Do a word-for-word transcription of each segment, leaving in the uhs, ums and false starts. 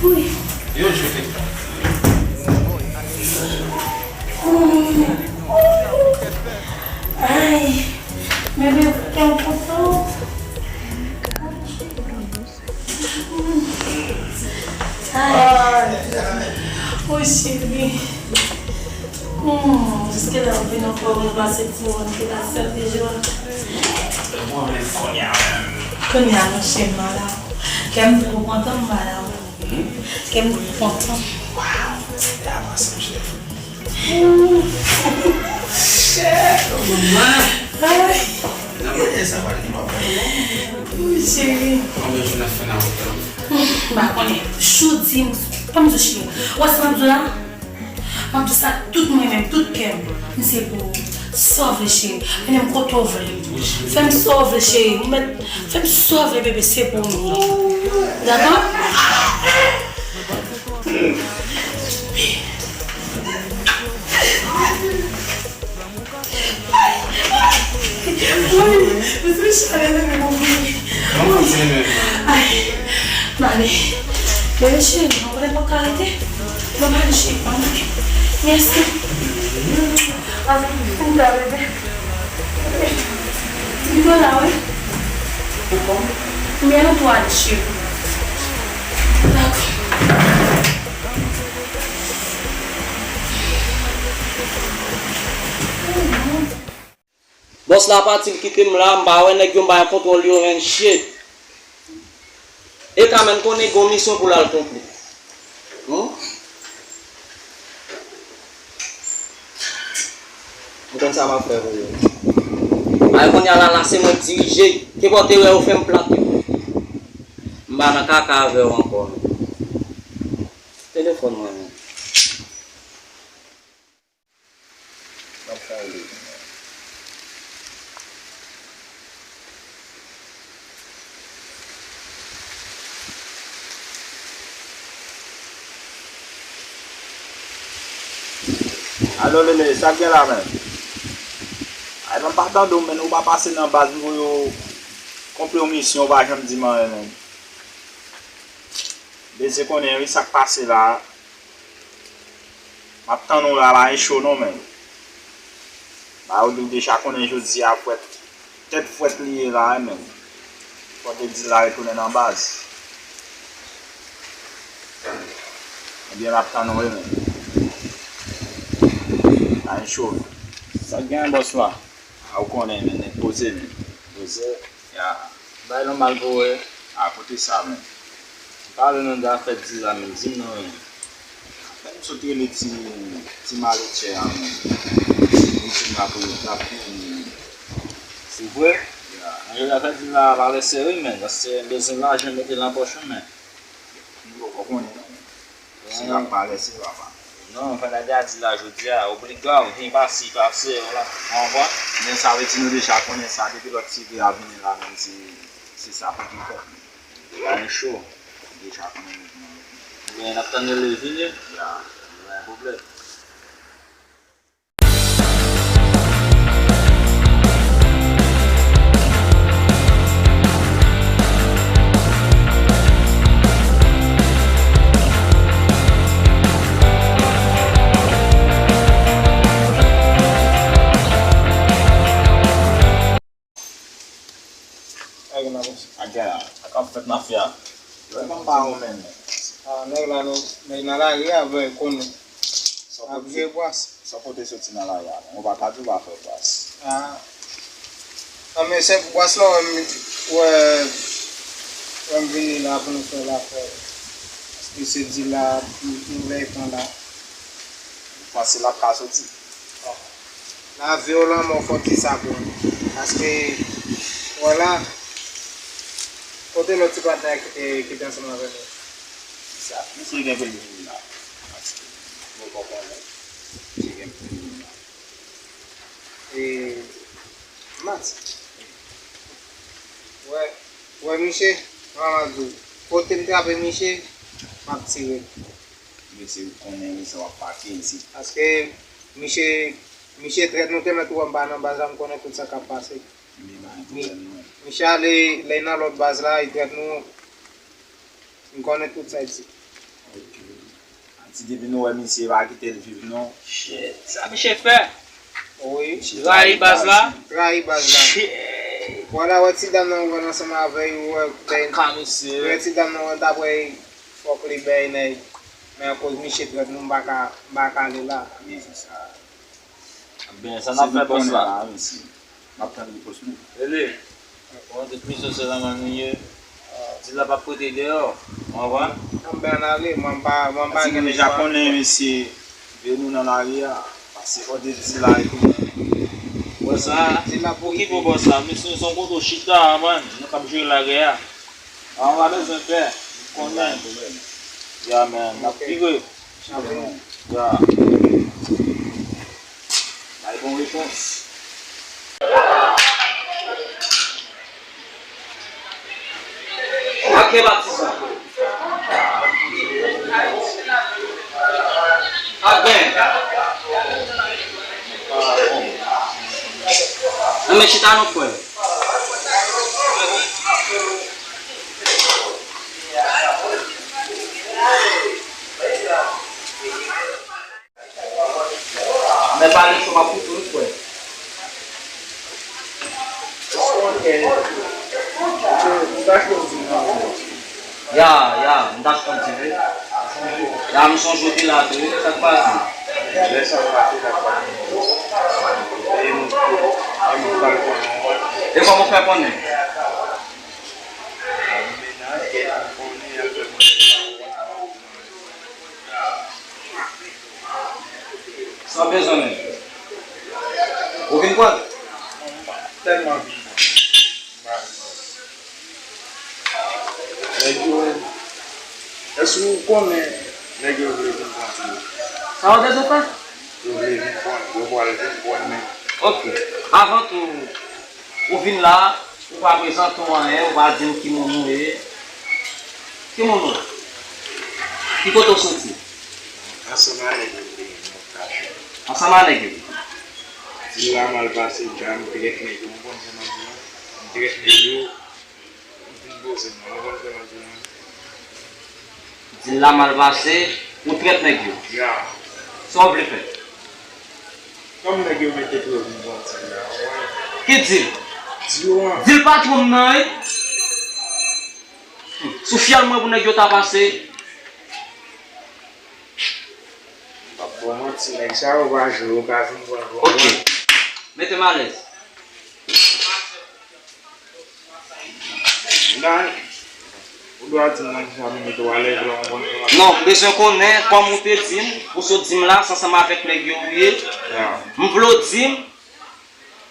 Wi. Yo, je fais. Ay, men men kè m kontan. Ay, o cheri. Hmm, jiske lè w vin ankò, ou pase ti moman ki ta sèl de jwa. Kounye a, monchè, m malad. Kè m twò kontan, m malad. Kè m kontan. Waw, se te avanse, monchè. Chè, manman. Ay. Nan mwen, sa va, li pa fè non. Wi, cheri. Konbyen jou n ap fè nan wout lan? M pa konnen. Jodi, m pa m di w, cheri. Ou wè sa m ap di w la? M ap di w sa tout mwen menm, tout kè m. M se pou ou. Sa w vle, cheri. Mennen m kote w vle. Fè m sa w vle, cheri. Ou mèt fè m sa w vle, bebe, se pou ou. Dakò? Ay, m ale. Bebe cheri, nou konnen pa ka rete. Nou pa rete, cheri, pa rete. Mèsi. Ann ta, bebe. Li pa la, wi. Men nou tou ale, cheri. Dakò. Bòs la pati, l kite m la, m pa wè nèg yo, m pa gen kontwòl yo, menn, shit. E Kamèn konnen gon misyon pou l al konpli. Hmm? Ou konn sa m ap fè pou yo. Ay, kounye a la, la se mwen k dirije. Kenpòt erè yo fè, m plake. M pa nan kaka avè w ankò, non. Telefòn mwen, non. N ap fè yon leve, men. Alo, Lele, sa k gen la, men? Ay, men m pa tande w, men ou pa pase nan baz, m voye w konpli yon misyon, ou pa janm di m anyen, men. Bezwen konnen, wi, sa k pase la. M ap tann ou la, pa gen cho non, men. Ba, ou, ou deja konnen jodi a fwèt, tèt fwèt li ye la, wi, men. Fò te di l la retounen nan baz. Ebyen, m ap tann ou, wi, men. Pa gen cho. Sa k gen, bòs la? A, ou konnen, men, nèg poze, men. Poze? Ya. Bay nòmal pou wè. A, kote sa, men? M pale nan de afè di la, men di m non, men. Apèn m sot rele ti, ti maletjè a, men. Li di m la pou yo trape, men. Se vre? Ya. Nan de afè di la, valè sere, men. Paske m bezwen lajan mete nan pòch mwen, men. M poko konnen, non. Si l ap pale, se papa. Non, fè nèg la di la jodi a, obliga, w vin pase, pase, w la, w konprann? Men sa vle di nou deja konnen sa, depi lòt T V a vini la, menm si, si sa pa gen fèt. Pa gen cho. Deja konnen nou vini. Men n ap tann yo lè vini. Ya. Pa gen pwoblèm. Nèg la konsa. Ak, ak ap fèt mafya. Yo, e pa pa ou menm. A, nèg la, nou, nèg nan lari a, vre, konnen. Sa w ap pote, jwe bwas. Sa w pote soti nan lari a, menm. Ou pa ka di w pa fè bwas. A. A, men se bwas la, wè, m, wè, wè m vini la pou nou fè l afè. Paske se di la, m, m vle pran la. Ou panse l ap ka soti? Bon. Lavi w lanmò, fò w di sa pou mwen. Paske, wè la, kote lòt ti patnè ki te, ki te ansanm avè nou? Sa, misye gen pou l vini la. Paske, mwen konprann, misye gen pou l vini la. E, Max, wè, wè, misye, mwen ap di w, kote m trape misye, m ap tire l. Mesye, ou konnen wi, sa w ap pake isit. Paske misye, misye trèt nou tèlman tou wè m pa nan baz la, m konnen tout sa k ap pase. Men pa gen pwoblèm, non. Misye ale, lè nan lòt baz la, li trèt nou. M konnen tout sa isi. Ok. Ti depi nou wè misye pa kite l viv non. Shit, sa misye fè? Wi. Rayi baz la? Rayi baz la. Shit. Wala wè ti dam nan wè ansanm avè yo wè bèy. Kaka misye. Wè ti dam nan wè dapre fòk li bèy nèg. Men akoz misye trèt nou m pa ka m pa ka ale la. Wi, se sa. Ebyen, sa n ap fè bòs la? M ap tann repons nou. Rele. Bon, depi se sèlman nou ye. Di l la p ap prete deyò. Ou konprann? Anben ann ale, mwen m pa, mwen m pa gen lespwa. Deja konnen mesye, vye nou nan lari a. Pase òd di la epi. Bòs la, pou ki pou bòs la? Mesye, se yon kote w chita a, man. Nou k ap jere lagè a. An pa bezwen pè. Konnen. Ya, man, n ap vire. Ya. Bay bon repons. Ak gen patizan. Ak gen. Anben chita non frè. Men pale cho m ap koute wi frè. Èske w wè ke, ke, sa ke w di m nan? Ya, ya, m t ap tande wi. Ya, m sonje w te la tou wi, sa k pase? Lè sa m pase la, pa gen moun. E m, e m pral konnen w. E kòman w fè konnen? Mennaj, m konnen y ap fè mwen. Sa w bezwen menm? Ou vin pran l? Tèlman vin pran. Nèg yo, èske ou konnen nèg yo vle vin pran ti yo? Sa w bezwen fè? Yo vle vin pran, yo pral vin pran men. Ok. Avan tou, ou vin la, ou pa prezante w anyen, ou pa di m ki moun ou ye. Ki moun ou ye? Ki kote w soti? Ansanm a nèg yo m te gen yon kafè. Ansanm a nèg yo? Di l la mal pase, dja m trèt nèg yo, ou konn jan m ap di la? M trèt nèg yo, m fin poze m nan, ou konn jan m ap di la? Di l la mal pase, ou trèt nèg yo. Ya. Sa w vle fè? Kòm nèg yo mete prèv m bandi a, ou wè. Ki di l? Di yo an. Di l patwon m nan, wi. Sou fyèl mwen pou nèg yo ta pase. M p ap ba w manti, nèg sa yo pa jwe, yo ka vin pran l. Ok. Mete m alèz. Ou dwa di m nan kisa pou mete w alèz la, ou konn sa m ap di. Non, m bezwen konnen kòman w te di m, ou sot di m la, se ansanm avèk nèg yo ou ye. Ya. M vle w di m,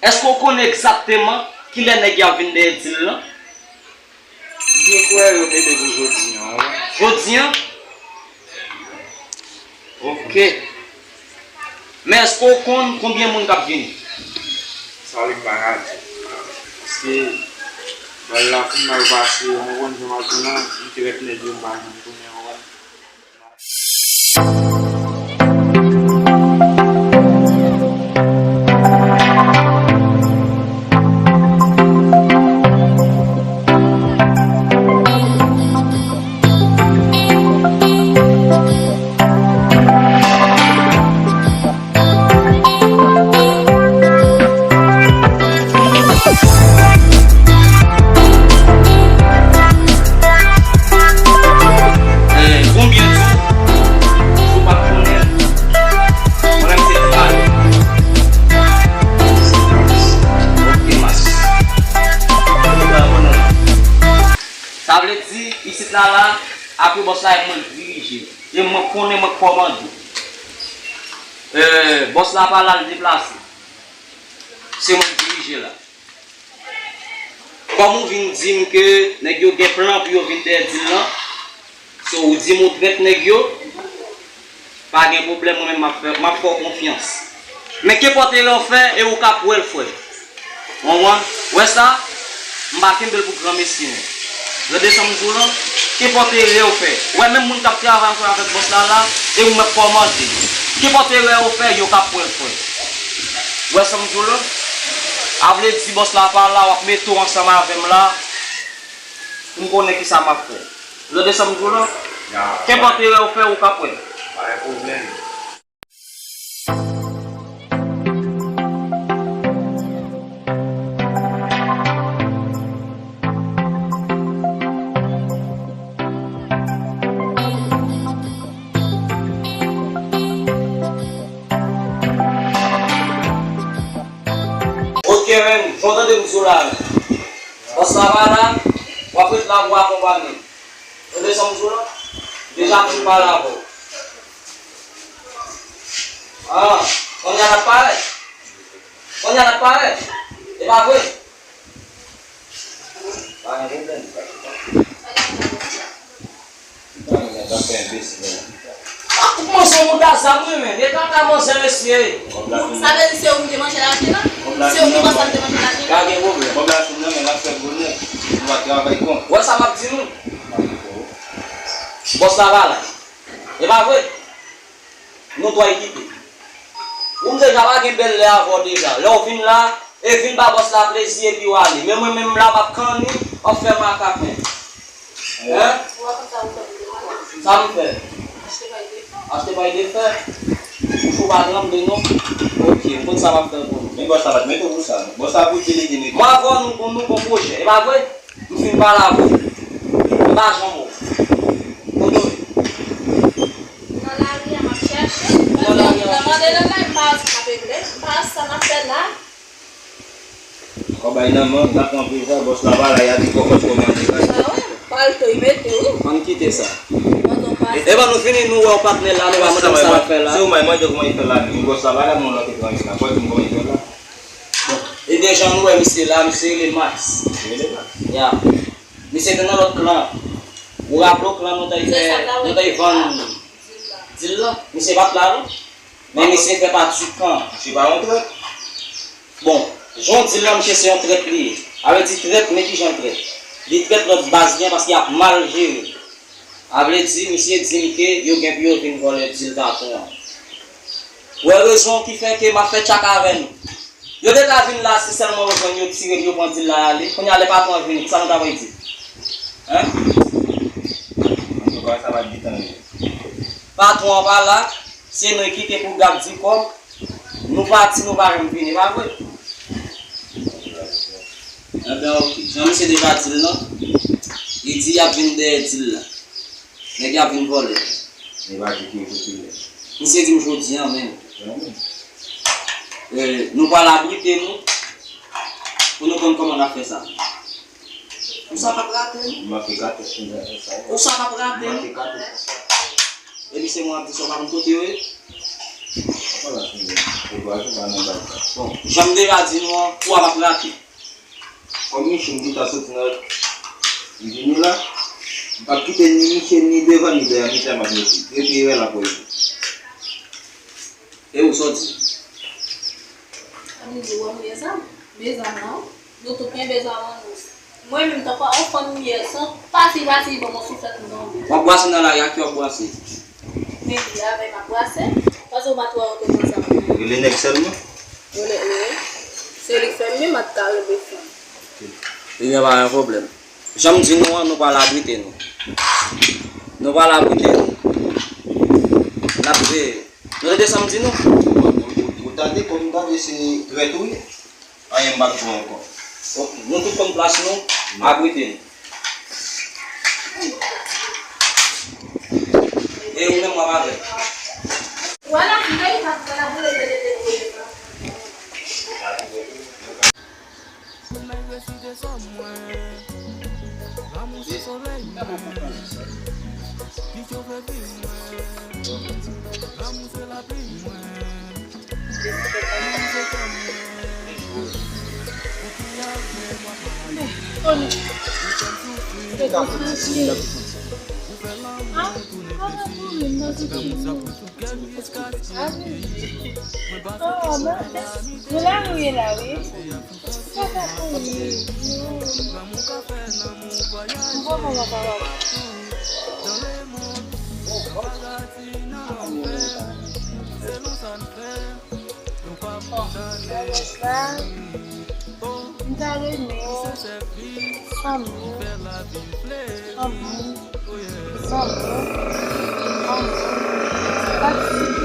èske w konnen egzakteman kilè nèg y ap vin dèyè di l lan? M byen kwè yo mete pou jodi an, wi. Jodi an? Ok. Men èske w konn konbyen moun k ap vini? Sa li m pa ka di. Paske bal la fin mal pase, ou konn jan m ap di w lan, m trèt nèg yo, m pa janm tounen, ou konprann? Eh, konbyen tou? Ou pa konnen? Mwen menm se Fad. Ok, mas. Sa vle di, isit la la, apre bòs la, e mwen k dirije. E mwen konnen mwen k kòmande. Eh, bòs la pa la, l deplase. Se mwen k dirije la. Kòm ou vin di m ke nèg yo gen plan pou yo vin dèyè di l lan, so ou di m ou trèt nèg yo, pa gen pwoblèm, mwen menm m ap fè, m ap fè w konfyans. Men kenpòt erè w fè, e ou k ap wè l, frè. Ou konprann? Wè sa? M pa kenbe l pou granmesi, non. Tande sa m di w lan? Kenpòt erè w fè. Ou wè menm moun k ap travay ansanm avèk bòs la la, e ou mèt kòmande. Kenpòt erè w fè, yo k ap wè l, frè. Ou wè sa m di w lan? A vle di bòs la pa la, w ap mete w ansanm avè m la, pou m konnen kisa m ap fè. Ou tande sa m di w la? Ya. Kenpòt erè ou fè, ou k ap wè. Pa gen pwoblèm. Ok, menn, jan w tande m di w la, menn. Bòs la pa la, w ap ret la pou w akonpanye m. Tande sa m di w la? Deja m fin pale avè w. Ah, kounye a n ap parèt. Kounye a n ap parèt. E pa vre? Pa gen pwoblèm. Putain, nèg la fè enbesil la. Ah, kòmanse yon mouda zam wi, men. E kaka manzè, mesye. Sa vle di se ou ki te manje lajan la? Se ou ki panse m te manje lajan la? Pa gen pwoblèm. Kòb la fin nan men l, l ap fè gwo nèg. Nou va travay kont. Wè sa m ap di nou? Bòs la pa la. E pa vre? Nou twa kite. Ou m deja pa gen bèl lè avè w deja. Lè w vin la, e vin ba bòs la plezi epi w ale. Men mwen menm la, m ap kanni, w ap fè makak menm. Hein? Sa m fè? Achte pay de fè. Bouch ou pa tranble non. Ok, m konn sa m ap fè pou nou. Men bòs la pa t mete w pou sa non. Bòs la pou di li te mete w. Mwen avè w nou gon, nou gon pwojè, e pa vre? M fin pale avè w. M pa janm wè w. Kote w ye? Nan lari a m ap chèche. Nan lari a. Nan mande nan kay m pa wè sa m ap regle. M pa wè sa m ap fè la. Kòb bay nan men, l ap pran prezan, bòs la pa la, y a di kòkòt kòmande la. Ah wi, palto, y mete w. Ann kite sa. Pandan w pase. E ban nou fini, nou wè w patnè la, nou pa mande m sa l ap fè la. Se ou may mande kòman y fè la, men bòs la pa la, men w lòt etranjè la. Fò di m kòman y fè la. Bon, ebyen, jan nou wè misye la, misye rele Max. Misye rele Max? Ya. Misye te nan lòt klan. Ou raple w klan nou t al fè, nou t al vann dil la? Misye pa t la non. Men misye fè pati kan. Misye pa yon trèt. Bon, jan w di l lan, misye se yon trèt li ye. A vle di trèt, men kijan trèt? Li trèt lòt baz li an paske y ap mal jere. A vle di, misye di m ke yo gen pou yo vin vòlè dil patwon an. Ou wè rezon ki fè ke m ap fè tchak avè nou. Yo te ka vin la, si sèlman yo jwenn yo tire l, yo pran dil la ale. Kounye a lè patwon an vini, kisa nou ta pral di? Hein? Antouka, sa pa t gentan rive. Patwon an pa la, se nou ki te pou gad di kòb. Nou pati, nou pa janm vini, pa vre? Enben, ok. Jan misye deja di l lan, li di y ap vin dèyè dil la. Nèg y ap vin vòlè. Li pa di ki kote l ye. Misye di m jodi a menm. Jan menm. Eh, nou pral abrite nou pou nou konn kòman n ap fè sa. Ou sa p ap rate nou? M manke katouch pou m fè sa. Ou sa p ap rate nou? M manke katouch pou sa. Epi se mwen ap di sa, w pa konn kote yo ye? Apa la fini. E bwa tou pa nan bal sa. Bon, jan m deja di nou an, twa p ap rate. Kòm Michou m gentan soti nan, li vini la, m p ap kite ni Michou ni devan ni dèyè, ni sa m ap mete. Epi erè la pou li. E ou sa w di? Ann di w, mezanmi, mezanmi, non. Nou tout gen bezwen ann nou. Mwen menm, tankou yon fanm m ye, se yon pati pati ban mwen souflèt m tonbe. W ap bwase nan lari a, ki w ap bwase? Men li avè m ap bwase, paske w pa t wè yo te konsa. Rele nèg sèlman? Rele, wi. Se li k fè m, men m pa t ka rele fanm. Ebyen, pa gen pwoblèm. Jan m di nou an, nou pral abrite nou. Nou pral abrite nou. N ap veye. Nou tande sa m di nou? Ou, ou, ou tande kòm m tande se trèt ou ye? Anyen m p ap jwe ankò. Ok, nou tout konn plas nou, abrite nou. E ou menm w ap avè l. Sa renmen w, sanm nou, sanm nou, sanm nou, sanm nou, patisipe.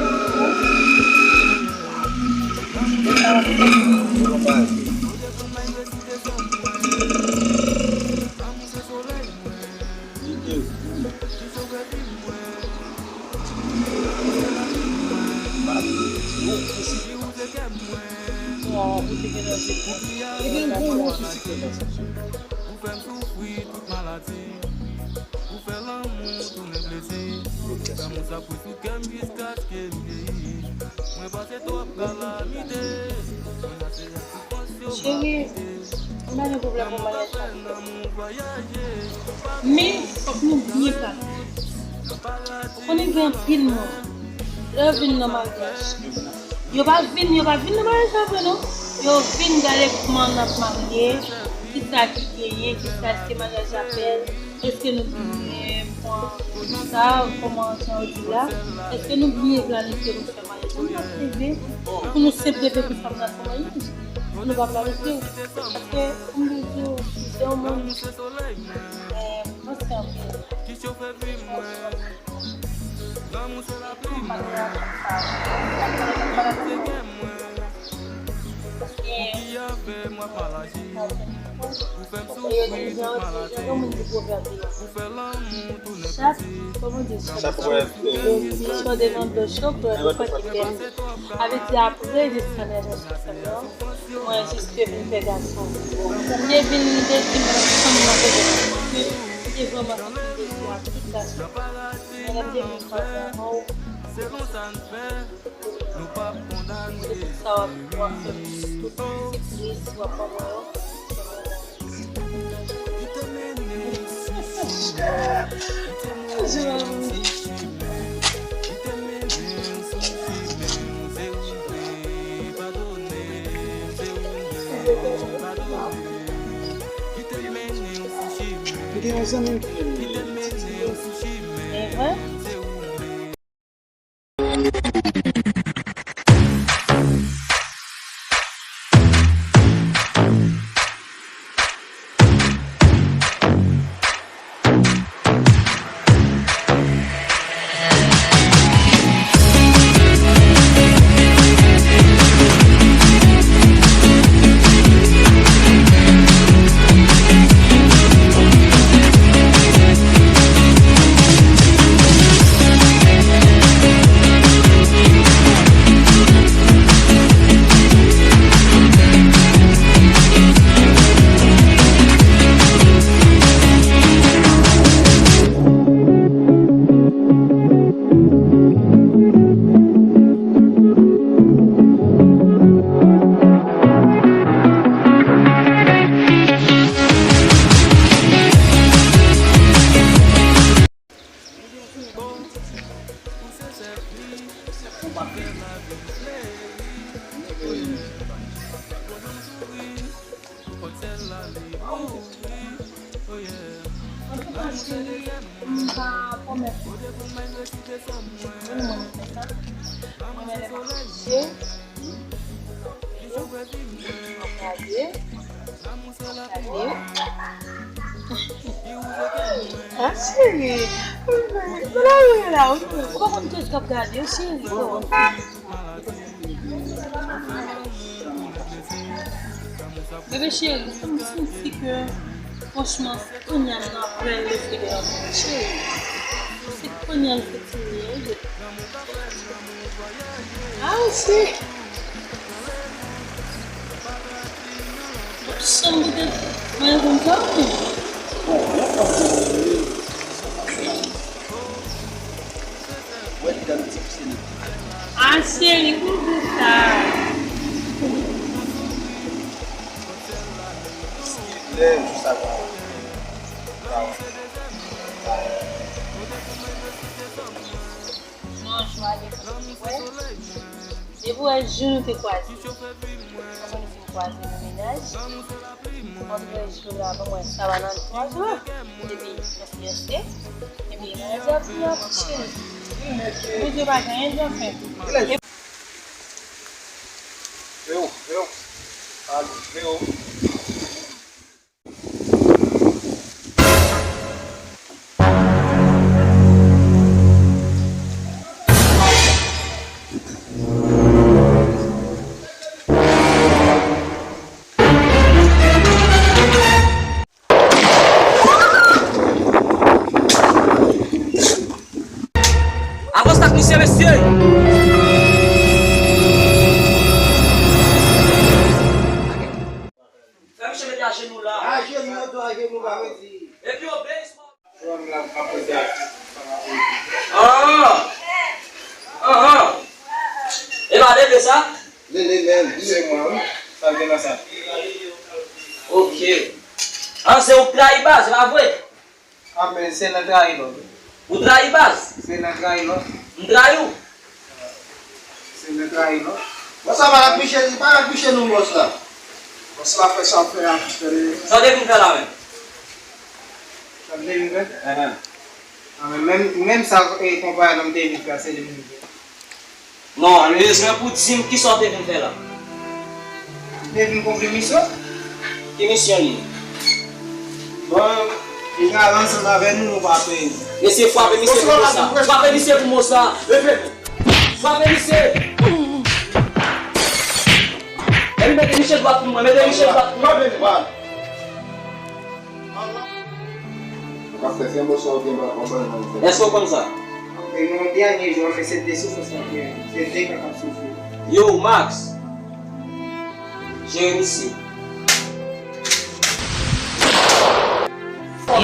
Cheri, m pa gen pwoblèm pou maryaj sa. Men, fòk nou byen planifiye. Ou konnen gen anpil moun, lè yo vin nan maryaj, yo pa vin, yo pa vin nan maryaj la vre non. Yo vin gade kòman n ap marye, kisa ki genyen, kisa, èske maryaj la bèl, èske nou byen pran sa, kòman jan yo di la, èske nou byen planifye pou fè maryaj la. Nou pa reve, pou nou senp reve konsa pou n al fè maryaj. Nou pa planifye. Paske, kòm yo di, se yon moun, eh, panse anpil. Chat, kòman di chat? Chat wè, eh, chat devan dòch yo, pou yo pa ki bèl. Sa vle di apre de sa, mwen jis te vin fè gason. Ou te vin, li te di m, sanm nan te gen, li te vrèman santi m te sou ak tout gason. Men lè m te vin fè gason, oh, se tout sa w ap, w ap fè m, tout sipriz w ap ban mwen yo. E vre? Antouka, cheri, m pa pwomèt ou. Mwen, mwen fè sa. Mwen, lè m ap kouche, m ap gade, m ap gade. Ah, cheri, mwen la, mwen la, ou pa konn tout k ap gade, cheri, bon. Bebe cheri, m santi ke, franchman, se kounye a m nan plen lespri de lanmou. Cheri, se kounye a m santi m ye. Ah, cheri. Chanm kite mwen konn sa. Ah, cheri, koute sa. Lè jou sa va. Yon jou ale pou wè. Depi wè jou nou te kwaze. Kòman nou fin kwaze nan mennaj? Mwen prè jou la, ban mwen sa va nan twa jou la. Epi, mwen fiyanse. Epi, mwen di ap fini ap cheri. Bondye pa gen anyen di ap fè. Veo, Veo. Alo, Veo. Mete ajenou la. Ajenou, yo tou ajenou, pa vle di. Epi obeyisman. An! An! E pa Lele sa? Lele menm, se mwen, wi. Sa gen nan sa? Ok. An, se ou k trayi baz, se pa vre? A, men se nan trayi lòt. Ou trayi baz? Se nan trayi lòt. M trayi w? Se nan trayi lòt. Bòs la pa ap piche, li pa ap piche nou, bòs la. Bòs la fè sa fè a, fè li. Sa w te vin fè la menm? Sa m te vin fè? Ahan. A, men menm, menm sa, e, konpè a nan m te vin fè a, se li m vin fè. Non, li bezwen pou di m kisa w te vin fè la. M te vin konpli misyon. Ki misyon li ye? Bon, li travay ansanm avè nou, nou pa peye. Mesye, frape misye pou mo sa. Frape misye pou mo sa. Leve nou. Frape misye. Epi mete misye dwat pou mwen, mete misye dwat pou mwen. Pastè, se yon bòs ou byen ba, ou ba nan. Èske w konn sa? E nan dènye jou, men se de soufrans k ap gen, se de ka k ap soufri. Yo, Max! Jere misye. Fuck.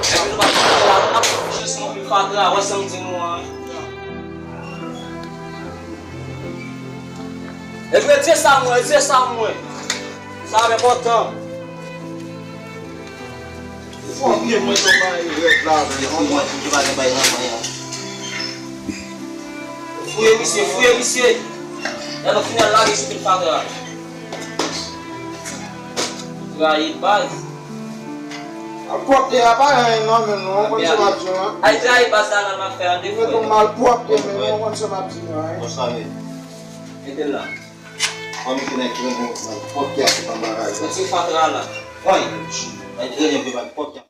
Epi nou pa t la, nou ap fè jis yon pil fatra, wè sa m di nou an. Epi retire sa mwen, retire sa mwen. Sa ap enpòtan. Fòk mwen tou bay rèd la, men. Yo, mwen, mwen, mwen, mwen, mwen. Fouye misye, fouye misye. Lè nou fini al lage sou pil fatra. Trayi baz. Malpwòpte a pa anyen non, men nou, ou konn sa m ap di w, an. Ay trayi baz la nan afè an de fwè. Ou met yon malpwòpte, men nou, ou konn sa m ap di w, an. Mete l la. Fò misye nèg trennen malpwòpte a tout anba kay la. Mete fatra la. Woy. Nèg trennen vye malpwòpte a.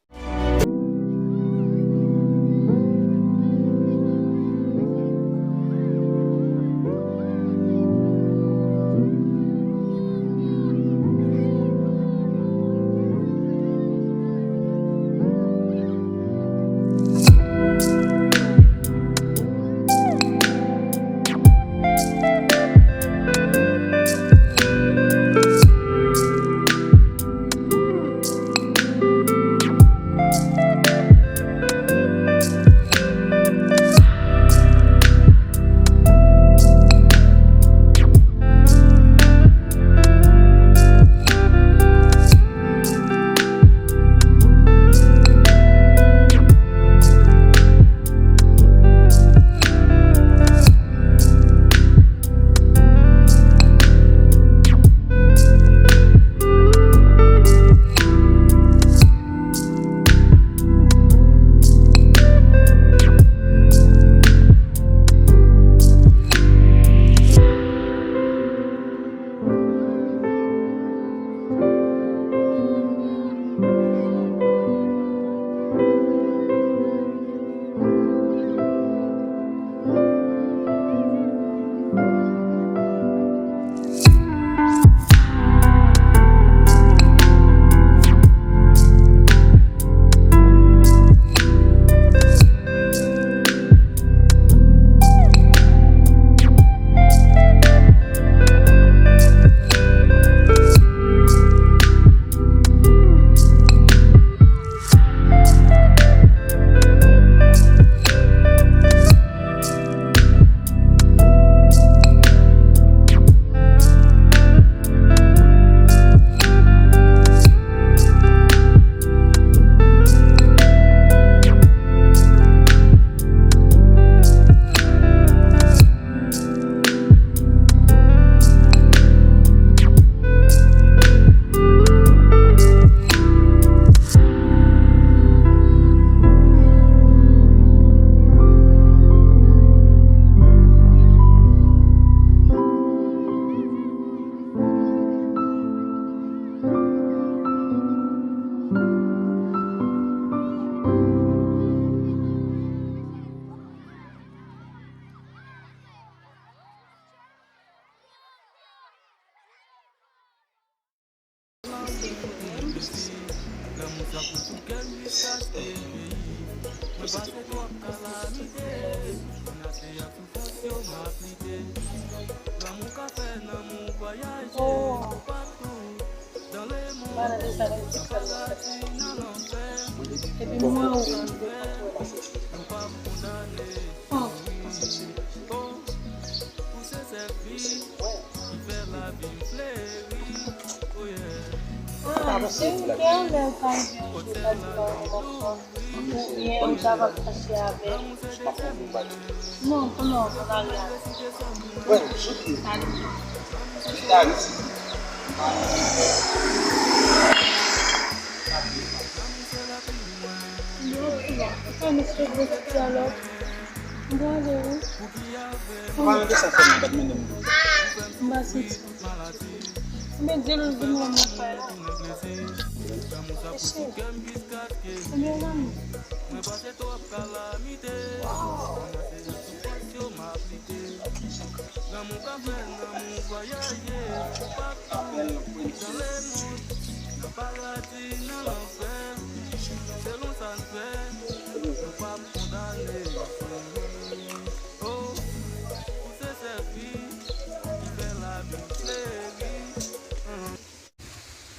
Oh. Malade sa, nan ti kòl la. Epi mwen ou pa vle. Oh. Ah, cheri, gen lè ou pa gen jou, pa di pa ou konprann. Oubyen ou ta va fache avè l. Non, non, non, non, non. Ou pa wè sa fè m pa t mennen m. M pa santi. Ebyen, di l vin wè mwen fè la. Eche. Ebyen, zanmi.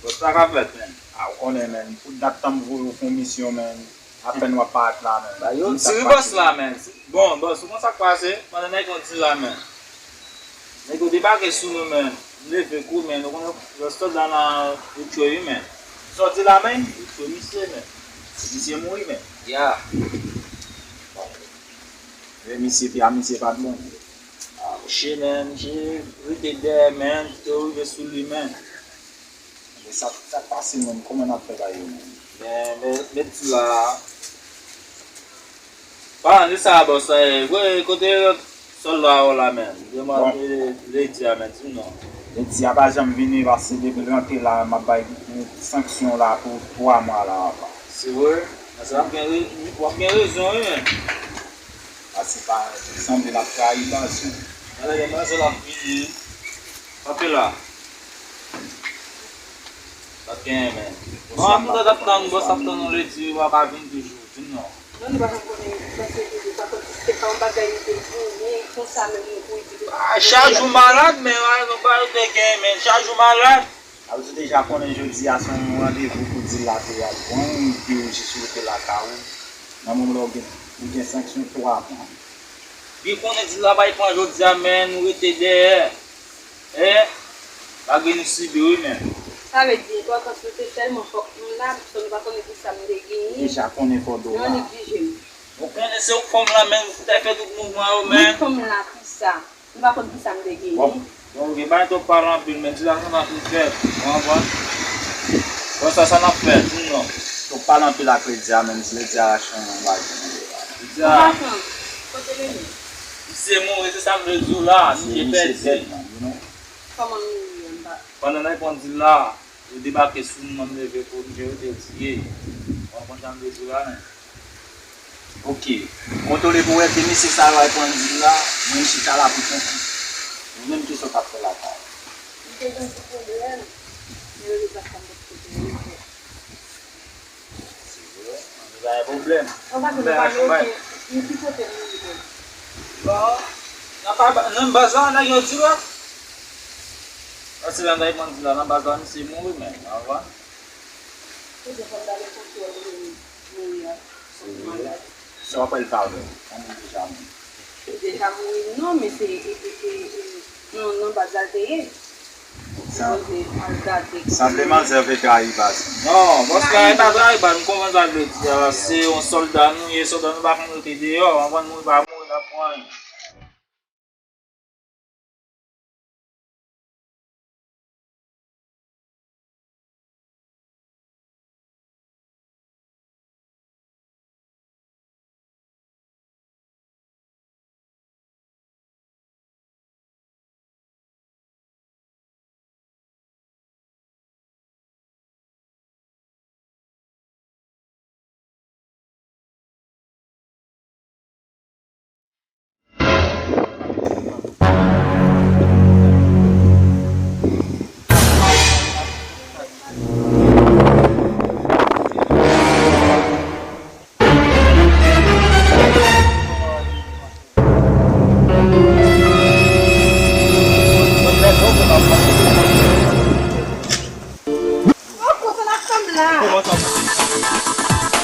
Bòs, sa k ap fèt, menn? A, ou konnen, menn, pou dat tan m voye w fè yon misyon, menn. Apèn w ap parèt la, menn. Ba, yo tire bòs la, menn. Bon, bòs, ou konn sa k pase? Pandan nèg yo di la, menn. Nèg yo debake sou nou, menn. M leve kou, menn. Ou konnen, lòt sòt la nan retro wi, menn. Sa w di la, menn? Retro misye, menn. Misye mouri, menn. Ya. Men misye, pye a misye pa t bon. A, mouche, menn, misye rete dèyè, menn, te rive sou li, menn. Men sa, sa k pase, menn? Kòman n ap fè bay yo, menn? Men, men, men di la. Palan de sa, bòs, e, kote lòt sòlda yo la, menn? Demann Lady a, menn, di m non. Lady a pa janm vini, paske depi l rantre la, m ap bay sanksyon la pou twa mwa la, apa. Se vre? Nan sa, w ap gen re-, w ap gen rezon, wi, menn. Paske pa sanble l ap trayi baz, menn. Alè, gen manzè l ap vini. Kanpe la. Pa t genyen, menn. Bon, m t ap tann, bòs ap tann nou Lady, w pa ka vin toujou. Di m non. Non, nou pa janm konnen, paske li pa konn si se pa yon bagay li te genyen konsa menm, nou kouri di. A, chak jou malad, men, a, nou pa te genyen, men, chak jou malad. A, ou deja konnen jodi a se yon randevou pou di l la te al pran, epi ou jis rete lakay ou. Nan moman la ou gen, ou gen sanksyon twa mwa. Byen konnen di l la bay pran jodi a, men nou rete dèyè. E, bagay nou sibi wi, men. Sa vle di, enpòtans nou se sèlman fòk nou la, paske nou pa konnen kisa m te genyen. Deja konnen fò do la. Yo neglijye m. Ou konnen se ou k fè m la, men ou te fè tout mouvman yo, men. Mwen k fè m la, kisa? M pa konn kisa m te genyen. Bon, bon, oke, pa twòp pale anpil, men di la sa n ap fè, ou konprann? Bon, sa, sa n ap fè, di m non. Twòp pale anpil ak Lady a, menm si Lady a rache yon bagay. Lady a. An pasan, kote Leni? Misye mouri, se sa m vle di w la, misye pèdi. Kòman l mouri an ba? Pandan n ap konn di la, yo debake sou nou, m leve kou, misye yo te tiye. Ou konprann sa m vle di w la, men. Oke. Kontwole pou wè ke mesye sa yo al pran dil la, mwen chita la pou kont mwen. Ou menm, kisa w t ap fè lakay ou? M te gen ti pwoblèm, men yo te pa fè m kote pou yo fè. Se vre? Ann, pa gen pwoblèm. An pa gen pwoblèm, men ki kote m ye menm? Bon, nan pa, nan baz la, nèg yo di la. Paske la, nèg mwen di la, nan baz la, misye mouri menm, anvan. Ou di fò m gade kote w mouri a. Se vre. Sa w ap wè l pa vre. Yon moun deja mouri. Li deja mouri, non, men se, e, e, e, e, nan, nan baz la l te ye. Sa, sanble manzè vle trayi baz. Non, bòs la, e pa trayi baz, m konprann sa l vle di a, se yon sòlda nou ye, sòlda nou pa konn rete deyò, anvan nou pa mouri, n ap pran. What's up?